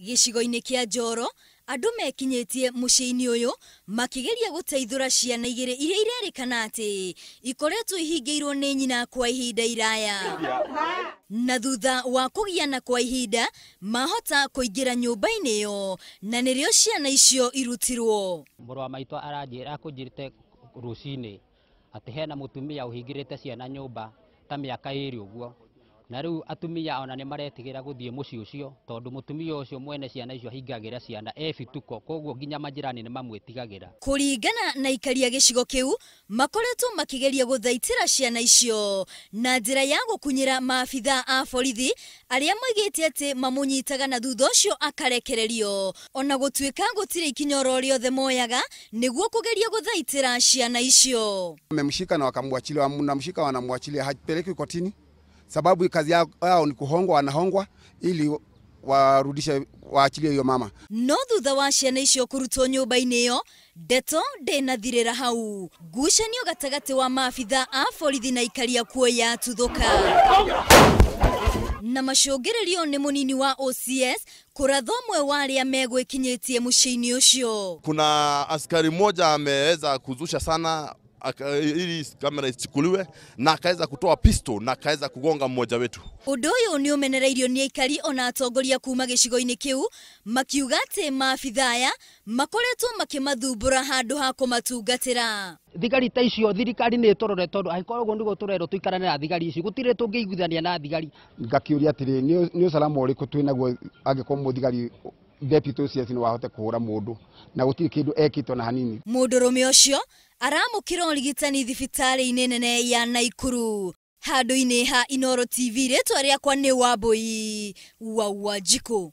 Gĩcigo-inĩ kĩa Njoro, andũ mekinyĩtie mũciĩ-inĩ ũyũ makĩgeria gũteithũra ciana igĩrĩ iria irerĩkana atĩ ikoretwo ihingĩirwo nĩ nyina kwa ihinda iraya. Na thutha wa kũgiana kwa ihinda mahota kũingĩra nyũmba-inĩ ĩyo na nĩrĩo ciana icio irutirwo. Mũrũ wa maitũ aranjĩra akũnjĩrĩte rũcinĩ atĩ hena mũtumia ũhingĩrĩte ciana nyũmba ta mĩaka 2 ũguo, na rĩu atumia ona nĩ maretigĩra gũthiĩ mũciĩ ũcio tondũ mũtumia ũcio mwene ciana icio ahingagĩra ciana e bituko, koguo nginya majirani nĩ mamwĩtigagĩra. Kũringana na ikaria gĩcigo kĩu, makoretwo makĩgeria gũthaitĩra ciana icio na njĩra ya gũkunyĩra maabitha a borithi arĩa moigĩte atĩ mamũnyitaga na thutha ũcio akarekererio, ona gũtuĩka gũtirĩ ikinya oro rĩothe moyaga nĩguo kũgeria gũthaitĩra ciana icio. Wamemshika na wakamwachilia, wanamshika wanamwachilia, hapeleki kotini sababu kazi yao ni kuhongwa, wanahongwa ili warudishe waachilie hiyo mama. No thutha wa ciana icio kurutwo nyũmba-inĩ ĩyo, ndeto ndĩnathirĩra hau. Ngucanio gatagatĩ wa maabitha a borithi na ikaria kuo yatuthũka. Na macũngĩrĩrio nĩ mũnini wa OCS kũratha ũmwe wa arĩa megwĩkinyĩtie mũciĩ-inĩ ũcio. Kuna askari mmoja ameweza kuzusha sana ili kamera isichukuliwe na akaweza kutoa pistol na akaweza kugonga mmoja wetu. Ũndũ ũyũ nĩ ũmenereirio nĩ aikari ona atongoria kuma gĩcigo-inĩ kĩu makiuga atĩ maabitha aya makoretwo makĩmathumbũra handũ ha kũmatungatĩra. Thigari ta icio thirikari nĩ ĩtũrore tondũ angĩkorwo ũguo nĩguo tũrerwo tũikarane na thigari ici gũtirĩ tũngĩiguithania na thigari. Ngakĩũria atĩrĩ, nĩ usalama ũrĩkũ twĩnaguo angĩkorwo mũthigari deputy OCS nĩ wahote kũhũra mũndũ na gũtirĩ kĩndũ ekĩtwo na hanini. Mũndũrũme ũcio aramũkĩra ũrigitani thibitarĩ-inĩ nene ya Naikuru. Handũ-inĩ ha Inooro TV, rĩtwa rĩakwa nĩ Wambui wa Wanjikũ.